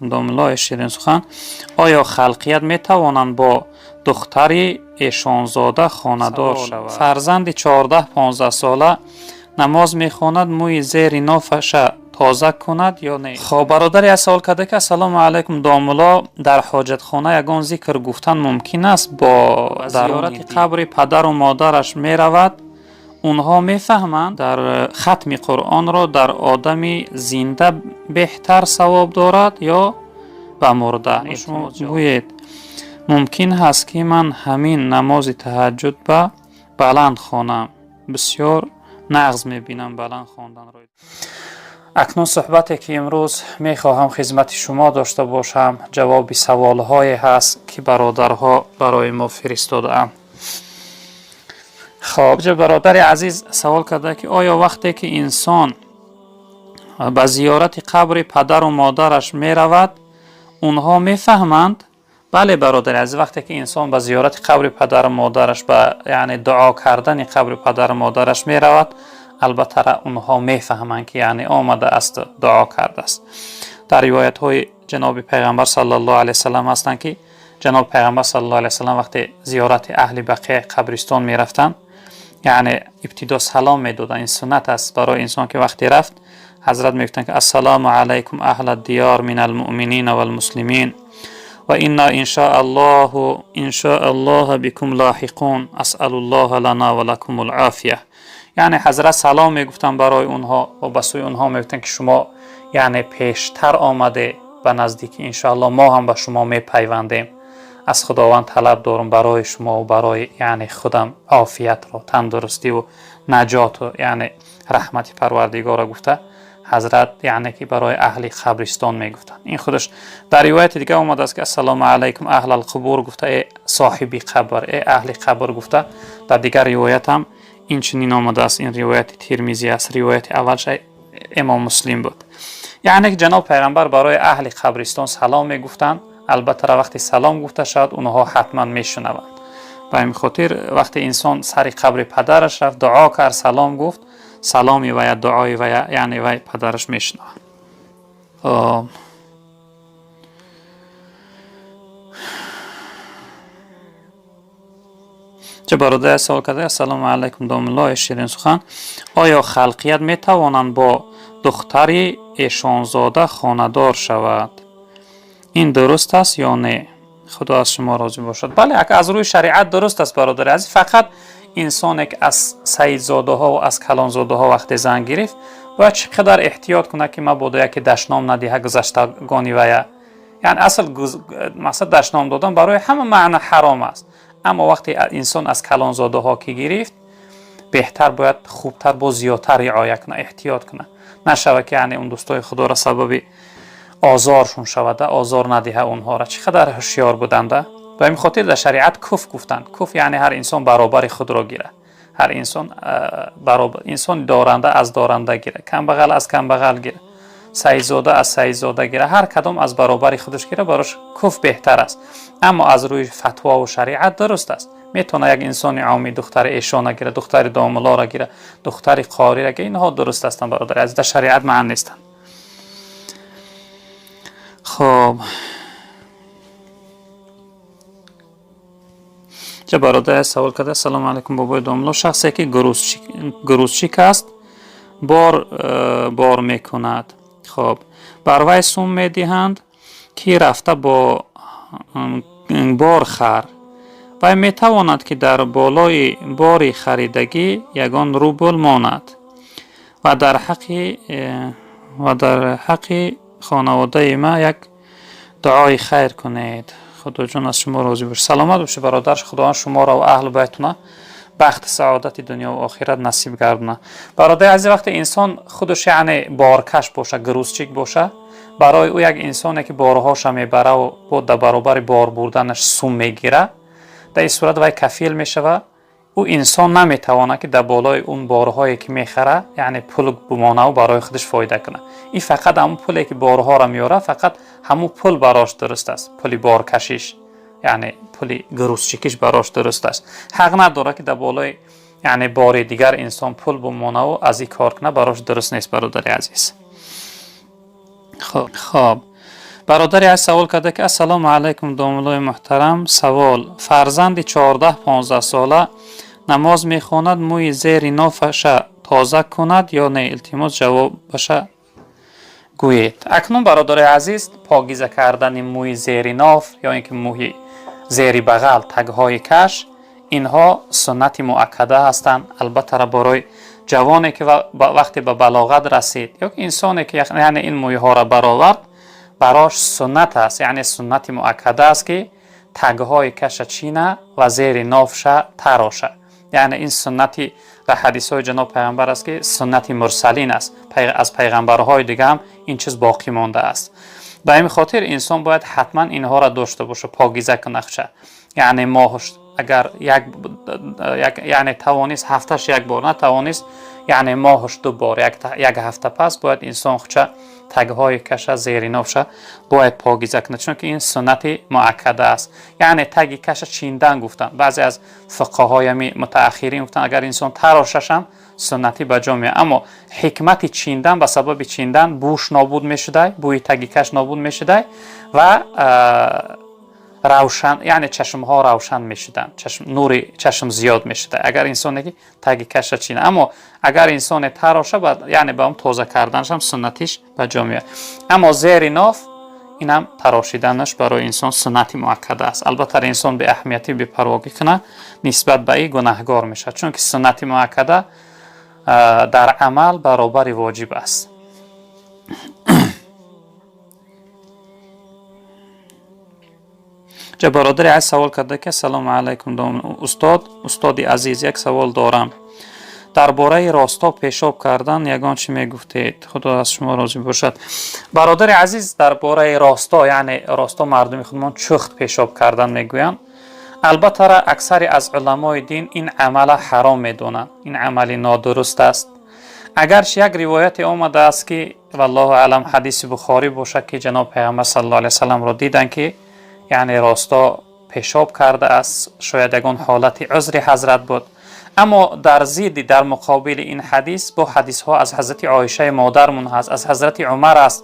Домуллои Ширинсухан, оё халқият метавонанд бо духтари эшонзода хонадор шавад? Фарзанди 14-15 сола намоз мехонад, мӯи зери нофаша тоза кунад ё не? Хоб, бародаре аз савол карда, ки ассалому алайкум, домулло, дар ҳоҷатхона ягон зикр гуфтан мумкин аст? Бо зиёрати қабри падару модараш меравад, онҳо мефаҳманд? Дар хатми Қуръонро дар одами зинда беҳтар савоб дорад ё ба мурда? Шумо гӯед, мумкин ҳаст, ки ман ҳамин намози таҳаҷҷуд ба баланд хонам? Бисёр нағз мебинам баланд хонданро. Акнун суҳбате, ки имрӯз мехоҳам хизмати шумо дошта бошам, ҷавоби саволҳое ҳаст, ки бародарҳо барои мо фиристодаанд. Хоб, бародари азиз савол карда, ки оё вақте ки инсон ба зиёрати қабри падару модараш меравад, онҳо мефаҳманд? Бале, бародари азиз, вақте ки инсон ба зиёрати қабри падару модараш, ба яъне дуо кардани қабри падару модараш меравад, албатта онҳо мефаҳманд, ки яъне омадааст, дуо кардааст. Дар ривоятҳои ҷаноби пайғамбар саллаллоҳу алайҳи васаллам ҳастанд, ки ҷаноби пайғамбар саллаллоҳу алайҳи васаллам вақте зиёрати аҳли Бақеъ қабристон мерафтанд, яъне ибтидо салом медоданд. Ин суннат аст барои инсон, ки вақте рафт, ҳазрат мегуфтанд, ки ассалому алайкум аҳла диёр мин алмуъминина валмуслимин ва инна иншааллоҳа бикум лоҳиқун, асалуллоҳа лана ва лакумул офия. Яъне ҳазрат салом мегуфтанд барои онҳо ва ба сӯи онҳо мегуфтанд, ки шумо яъне пештар омаде ба наздикӣ, иншоаллоҳ мо ҳам ба шумо мепайвандем. Аз Худованд талаб дорам барои шумо ва барои яъне худам офиятро, тандурустиву наҷоту яъне раҳмати Парвардигорро гуфта, ҳазрат яъне ки барои аҳли қабристон мегуфтанд. Ин худаш дар ривояти дигар омадааст, ки ассалому алайкум аҳлал қубур гуфта, э соҳиби қабр, э аҳли қабр гуфта. Дар дигар ривоят ҳам ин чунин омадааст. Ин ривояти Тирмизӣ аст, ривояти аввалша Имом Муслим буд. Яъне ки ҷаноб пайғамбар барои аҳли қабристон салом мегуфтанд. Албатта, вақте салом гуфта шавад, онҳо ҳатман мешунаванд. Ба ҳамин хотир вақте инсон сари қабри падараш рафт, дуо кард, салом гуфт, саломи вая, дуои вая яъне вай падараш мешунавад. Хоб, ча бародаре савол карда: ассалому алайкум, домуллои Ширинсухан, оё халқият метавонанд бо духтари эшонзода хонадор шавад? Ин дуруст аст ё не? Худо аз шумо розӣ бошад. Бале, аз рӯи шариат дуруст аст, бародари азиз. Фақат инсоне, ки аз саидзодаҳо ва аз калонзодаҳо вақте зан гирифт, бояд чӣ қадар эҳтиёт кунад, ки мабодо яке дашном надиҳа гузаштагони вая. Яъне асл мақсад дашном додан барои ҳама маъна ҳаром аст, аммо вақте инсон аз калонзодаҳо ки гирифт, беҳтар бояд хубтар, боз зиёдтар риоя кунад, эҳтиёт кунад, нашавад, ки яъне он дӯстои худоро сабаби озоршон шавада, озор надиҳа онҳоро. Чӣ қадар ҳушёр буданда. Ба ҳамин хотир дар шариат куф гуфтанд. Куф яъне ҳар инсон баробари худро гирад, ҳар инсон инсони доранда аз доранда гирад, камбағал аз камбағал гирад, саидзода аз саидзода гирад, ҳар кадом аз баробари худаш гирад, барош куф беҳтар аст. Аммо аз рӯи фатвову шариат дуруст аст. Метавонад як инсони омӣ духтари эшона гирад, духтари домуллоро гирад, духтари қориро гирад. Инҳо дуруст ҳастанд, бародари азиз, дар шариат маън нестанд. Хоб, ча бародаре савол карда: ассалому алайкум, бобои домулло, шахсе ки грузчик аст, бор мекунад, хоб, бар вай сум медиҳанд, ки рафта бо бор хар. Вай метавонад, ки дар болои бори харидагӣ ягон рубл монад ва дар ҳаққи хонаводаи ма як дуои хайр кунед. Худоҷон аз шумо розӣ бошад. Саломат бошед, бародар. Худованд шуморо ва аҳлу байтуна бахти саодати дунё ва охират насиб гардонад. Бародари азиз, вақте инсон худаш яъне боркаш боша, грузчик боша, барои ӯ як инсоне, ки борҳоша мебараву бо дар баробари бор бурданаш сум мегира, дар ин сурат вай кафил мешава. Ӯ инсон наметавонад, ки дар болои он борҳое, ки мехара, яъне пул бимонаву барои худаш фоида кунад. Ин фақат ҳамун пуле, ки борҳоро меорад, фақат ҳамун пул барош дуруст аст. Пули боркашиш, яъне пули грузчикиш барош дуруст аст. Ҳақ надорад, ки дар болои яъне бори дигар инсон пул бимонаву аз ин кор кунад, барош дуруст нест, бародари азиз. Хоб, Бародари аз савол карда ки: ассалому алайкум, домуллои муҳтарам, савол: фарзанди 14-15 сола намоз мехонад, мӯи зери нофаша тоза кунад ё не? Илтимос, ҷавобаша гӯед. Акнун, бародари азиз, покиза кардани мӯи зери ноф ё ин ки мӯи зери бағал, тагҳои каш, инҳо суннати муаккада ҳастанд. Албатта, барои ҷавоне ки вақте ба балоғат расид ё инсоне ки яъне ин мӯйҳоро баровард, барош суннат аст, яъне суннати муаккада аст, ки тагҳои каша чина ва зери нофша тароша. Яъне ин суннати ва ҳадисҳои ҷаноб пайғамбар аст, ки суннати мурсалин аст, аз пайғамбарҳои дига ҳам ин чиз боқӣ мондааст. Ба ҳамин хотир инсон бояд ҳатман инҳоро дошта боша, покиза кунахша. Яъне моҳш агар як, яъне тавонист, ҳафташ як бор, натавонист, яъне моҳш ду бор, як ҳафта пас бояд инсон худша тагҳои каша, зери нофша бояд покиза кунад, чунки ин суннати муаккада аст. Яъне таги каша чиндан гуфтанд баъзе аз фиқҳоями мутаахирин, гуфтанд, агар инсон тарошашам, суннатӣ ба ҷо меояд. Аммо ҳикмати чиндан, ба сабаби чиндан бӯш нобуд мешудай, бӯи таги каш нобуд мешудай ва равшан, яъне чашмҳо равшан мешуданд, нури чашм зиёд мешуда, агар инсоне ки таги каша чина. Аммо агар инсоне тароша, яъне ба он тоза карданашам суннатиш ба ҷо меояд. Аммо зери ноф инам тарошиданаш барои инсон суннати муаккада аст. Албатта, инсон беаҳамиятӣ, бепарвогӣ кунад нисбат ба ин, гунаҳгор мешавад, чунки суннати муаккада дар амал баробари воҷиб аст. Ҷа бародари аз савол карда ки: ассалому алайкум, устод, устоди азиз, як савол дорам дар бораи росто пешоб кардан, ягон чӣ мегуфтед, худо аз шумо розӣ бошад. Бародари азиз, дар бораи росто, яъне росто мардуми худмон чухт пешоб кардан мегӯянд. Албатта, аксари аз уламои дин ин амала ҳаром медонанд, ин амали нодуруст аст. Агарчи як ривояте омадааст, ки валлоҳу аълам, ҳадиси Бухорӣ бошад, ки ҷаноб пайғамбар саллаллоҳу алайҳи васалламро диданд, ки яъне росто пешоб кардааст, шояд ягон ҳолати узри ҳазрат буд. Аммо дар зидди, дар муқобили ин ҳадис бо ҳадисҳо аз ҳазрати Оишаи модармон ҳаст, аз ҳазрати Умар аст,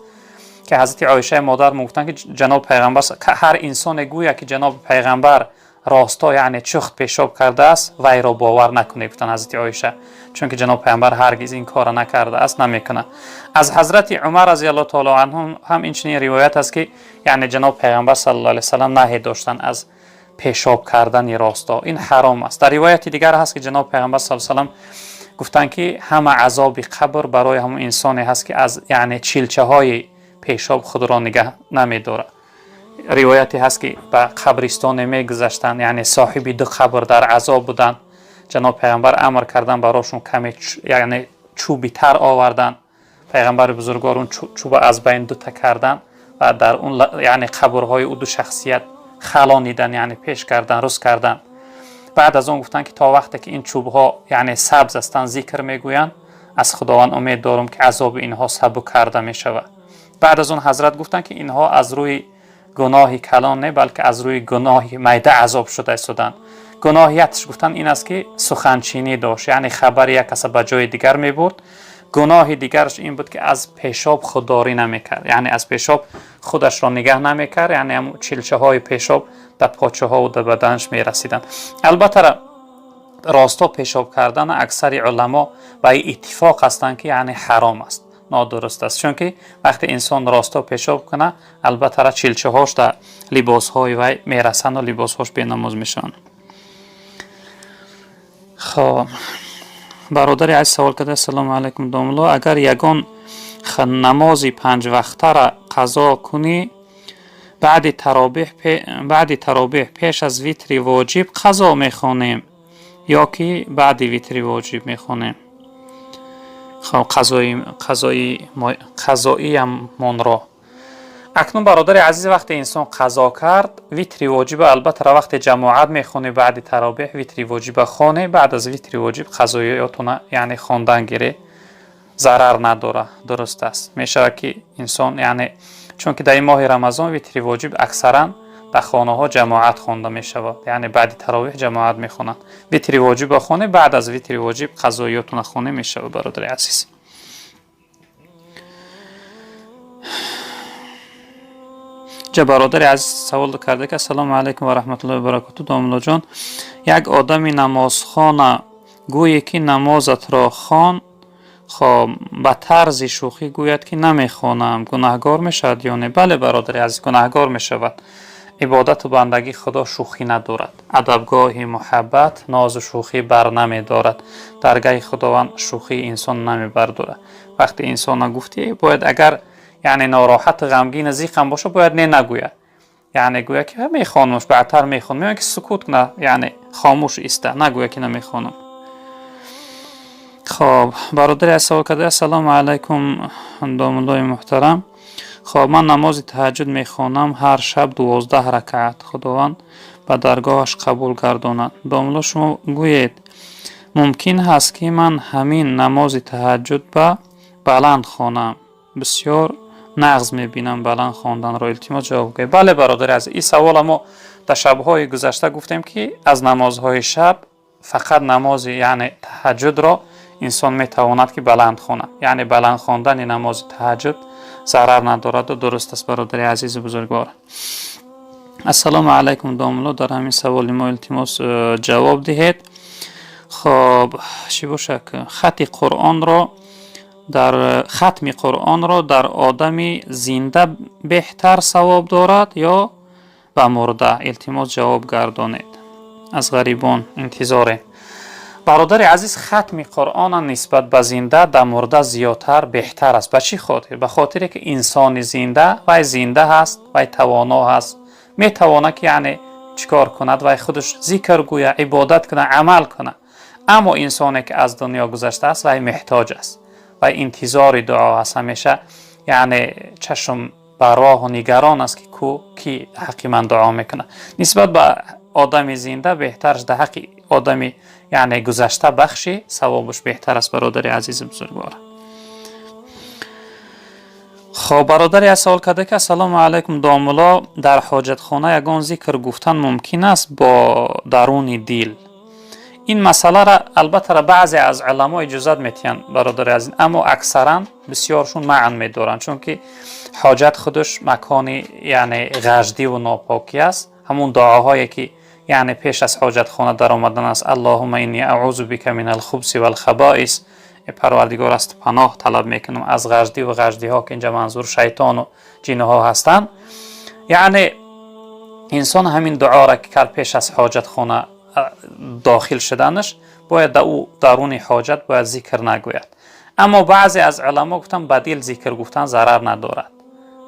ки ҳазрати Оишаи модармон гуфтанд, ки ҷаноб пайғамбар, ҳар инсоне гӯяд, ки ҷаноби пайғамбар росто, яъне чухт пешоб кардааст, вайро бовар накунед, гуфтанд ҳазрати Оиша, чунки ҷаноб пайғамбар ҳаргиз ин корро накардааст, намекунад. Аз ҳазрати Умар разиаллоҳу таоло анҳу ҳам инчунин ривоят аст, ки яъне ҷаноб пайғамбар саллаллоҳу алайҳи васаллам наҳй доштанд аз пешоб кардани росто, ин ҳаром аст. Дар ривояти дигар ҳаст, ки ҷаноб пайғамбар саллаллоҳу алайҳи васаллам гуфтанд, ки ҳама азоби қабр барои ҳамон инсоне ҳаст, ки аз яъне чилчаҳои пешоб худро нигаҳ намедорад. Ривояте ҳаст, ки ба қабристоне мегузаштанд, яъне соҳиби ду қабр дар азоб буданд. Ҷаноб пайғамбар амр карданд, барошон каме яъне чӯби тар оварданд. Пайғамбари бузургвор он чӯба аз байн дута карданд ва дар он яъне қабрҳои ӯ ду шахсият халонидан, яъне пеш кардан, рӯз кардан. Баъд аз он гуфтанд, ки то вақте ки ин чӯбҳо яъне сабз ҳастанд, зикр мегӯянд, аз Худованд умед дорам, ки азоби инҳо сабук карда мешавад. Баъд аз он ҳазрат гуфтанд, ки инҳо аз рӯи гуноҳи калон не, балки аз рӯи гуноҳи майда азоб шуда истоданд. Гуноҳиятш, гуфтанд, ин аст, ки суханчинӣ дошт, яъне хабари як каса ба ҷои дигар мебурд. Гуноҳи дигараш ин буд, ки аз пешоб худдорӣ намекард, яъне аз пешоб худашро нигаҳ намекард, яъне ҳамн чилчаҳои пешоб дар почаҳову дар баданаш мерасиданд. Албатта, росто пешоб кардан аксари уламо ба ин иттифоқ ҳастанд, ки яъне ҳаром аст, нодуруст аст, чунки вақте инсон росто пешоб кунад, албатта чилчаҳош дар либосҳои вай мерасанду либосҳош бенамоз мешаванд. Хоб, бародари азиз савол карда: ассалому алайкум, домулло, агар ягон намози панҷвақтара қазо кунӣ, баъди таробеҳ пеш аз витри воҷиб қазо мехонем ё ки баъди витри воҷиб мехонем? Хоб, қазоиямонро. Акнун, бародари азиз, вақте инсон қазо кард, витри воҷиба албатта вақте ҷамоат мехонӣ, баъди таробеҳ витри воҷиба хоне, баъд аз витри воҷиб қазоиётона яъне хондан гире, зарар надора, дуруст аст. Мешавад, ки инсон яъне, чунки дар ин моҳи Рамазон витри воҷиб аксаран дар хонаҳо ҷамоат хонда мешавад, яъне баъди таровеҳ ҷамоат мехонанд. Витри воҷиба хоне, баъд аз витри воҷиб қазоиётона хоне, мешавад, бародари азиз. Ҷа бародари азиз савол карда, ки: «Ассалому алайкум ва раҳматуллоҳи ва баракоту, домуллоҷон, як одами намозхона гӯе, ки намозатро хон, хоб, ба тарзи шӯхӣ гӯяд, ки намехонам, гунаҳгор мешавад ё не?» Бале, бародари азиз, гунаҳгор мешавад. Ибодату бандагии Худо шӯхӣ надорад. Адабгоҳи муҳаббат нозу шӯхӣ бар намедорад. Даргаҳи Худованд шӯхии инсон намебардорад. Вақте инсона гуфтӣ, бояд агар, яъне, нороҳату ғамгину зиқам боша, бояд не нагӯяд, яъне гӯяд, ки мехонамш, баъдтар мехонам, ё ки сукут кунад, яъне хомӯш иста, нагӯяд, ки намехонам. Хоб, бародари аз савол карда: «Ассалому алайкум, домуллои муҳтарам. Хоб, ман намози таҳаҷҷуд мехонам, ҳар шаб 12 ракаат. Худованд ба даргоҳаш қабул гардонад. Домулло, шумо гӯед, мумкин ҳаст, ки ман ҳамин намози таҳаҷҷуд ба баланд хонам? Бисёр нағз мебинам баланд хонданро. Илтимос, ҷавоб гӯед.» Бале, бародари азиз, ин савола мо дар шабҳои гузашта гуфтем, ки аз намозҳои шаб фақат намози, яъне, таҳаҷҷудро инсон метавонад, ки баланд хонад. Яъне баланд хондани намози таҳаҷҷуд зарар надораду дуруст аст, бародари азизу бузургвор. «Ассалому алайкум, домулло, дар ҳамин саволи мо, илтимос, ҷавоб диҳед. Хоб, чӣ бошад, хатми Қуръонро дар одами зинда беҳтар савоб дорад ё ба мурда? Илтимос, ҷавоб гардонед. Аз ғарибон интизорем.» Бародари азиз, хатми Қуръона нисбат ба зинда да мурда зиёдтар беҳтар аст. Ба чӣ хотир? Ба хотире ки инсони зинда, вай зинда ҳаст, вай тавоно ҳаст, метавонад, ки, яъне, чӣ кор кунад, вай худаш зикр гӯя, ибодат кунад, амал кунад. Аммо инсоне ки аз дунё гузаштааст, вай меҳтоҷ аст, вай интизори дуо аст ҳамеша, яъне чашм ба роҳу нигарон аст, ки ку ки ҳаққи ман дуо мекунад. Нисбат ба одами зинда беҳтараш дар ҳаққи одами, яъне, гузашта бахши савобаш беҳтар аст, бародари азизу бузургвор. Хоб, бародаре аз савол карда, ки: «Ассалому алайкум, домулло, дар ҳоҷатхона ягон зикр гуфтан мумкин аст бо даруни дил?» Ин масъалара албатта баъзе аз уламо иҷозат метиҳанд, бародари азиз, аммо аксаран бисёршун маън медоранд, чунки ҳоҷат худаш макони, яъне, ғаждиву нопокӣ аст. Ҳамун дуоҳое ки, яъне, пеш аз ҳоҷатхона даромадан аст: «Аллоҳума инни аъузу бика мин алхубси валхабоис», Парвардигор, аз ту паноҳ талаб мекунам аз ғаждиву ғаждиҳо, ки инҷа манзур шайтону ҷинҳо ҳастанд. Яъне инсон ҳамин дуоро ки кард пеш аз ҳоҷатхона дохил шуданаш, бояд дар ӯ даруни ҳоҷат бояд зикр нагӯяд. Аммо баъзе аз уламо гуфтанд, ба дил зикр гуфтан зарар надорад.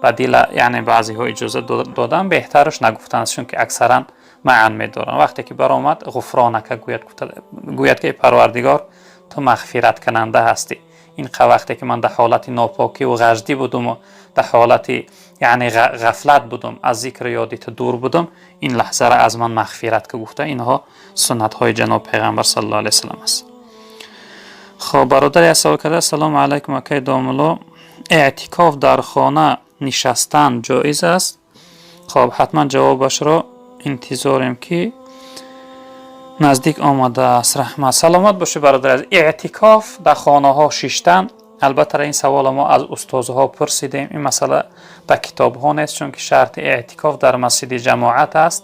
Ба дил, яъне, баъзеҳо иҷоза додан, беҳтараш нагуфтан аст, чунки аксаран маън медоранд. Вақте ки баромад, «Ғуфронака» гӯяд, гӯяд, ки Парвардигор, ту мағфираткунанда ҳастӣ. Ин вақте ки ман дар ҳолати нопокиву ғаждӣ будуму дар ҳолати, яъне, ғафлат будум, аз зикру ёди ту дур будум, ин лаҳзара аз ман мағфират ка, гуфта. Инҳо суннатҳои ҷаноб Пайғамбар саллаллоҳу алайҳи васаллам аст. Хоб, бародаре аз савол карда: «Ассалому алайкум, акай домулло, эътикоф дар хона нишастан ҷоиз аст?» Хоб, ҳатман ҷавобашро интизорем, ки наздик омадааст. Раҳмат, саломат бошед, бародар азиз. Эътикоф дар хонаҳо шиштан, албатта, ин саволо мо аз устозҳо пурсидем. Ин масъала дар китобҳо нест, чунки шарти эътикоф дар масҷиди ҷамоат аст.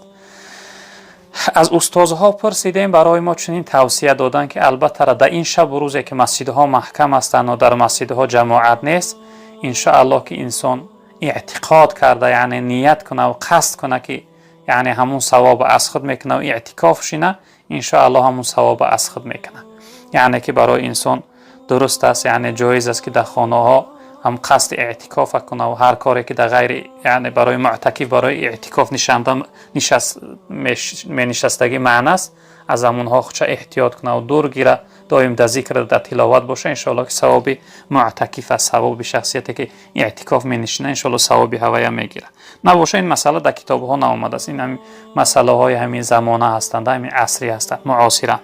Аз устозҳо пурсидем, барои мо чунин тавсия доданд, ки албатта дар ин шабу рӯзе ки масҷидҳо маҳкам ҳастанду дар масҷидҳо ҷамоат нест, иншоаллоҳ, ки инсон эътиқод карда, яъне ният кунаву қасд куна, ки, яъне, ҳамун савоба аз худ мекунаву эътикоф шина, иншоаллоҳ, ҳамун савоба аз худ мекунад. Яъне ки барои инсон дуруст аст, яъне ҷоиз аст, ки дар хонаҳо ҳам қасди эътикофа кунаву ҳар коре ки дар ғайри, яъне, барои муътакиф, барои эътикоф менишастагӣ маъна аст, аз ҳамунҳо худша эҳтиёт кунаву дур гира, доим дар зикр, дар тиловат боша. Иншоалло, ки савоби муътакиф аст, савоби шахсияте ки эътикоф менишина, иншоалло, савоби ҳавая мегирад. Набоша, ин масъала дар китобҳо наомадааст. Ин ҳамин масъалаҳои ҳамин замона ҳастанд, ҳамин асрӣ ҳастанд, муосиранд.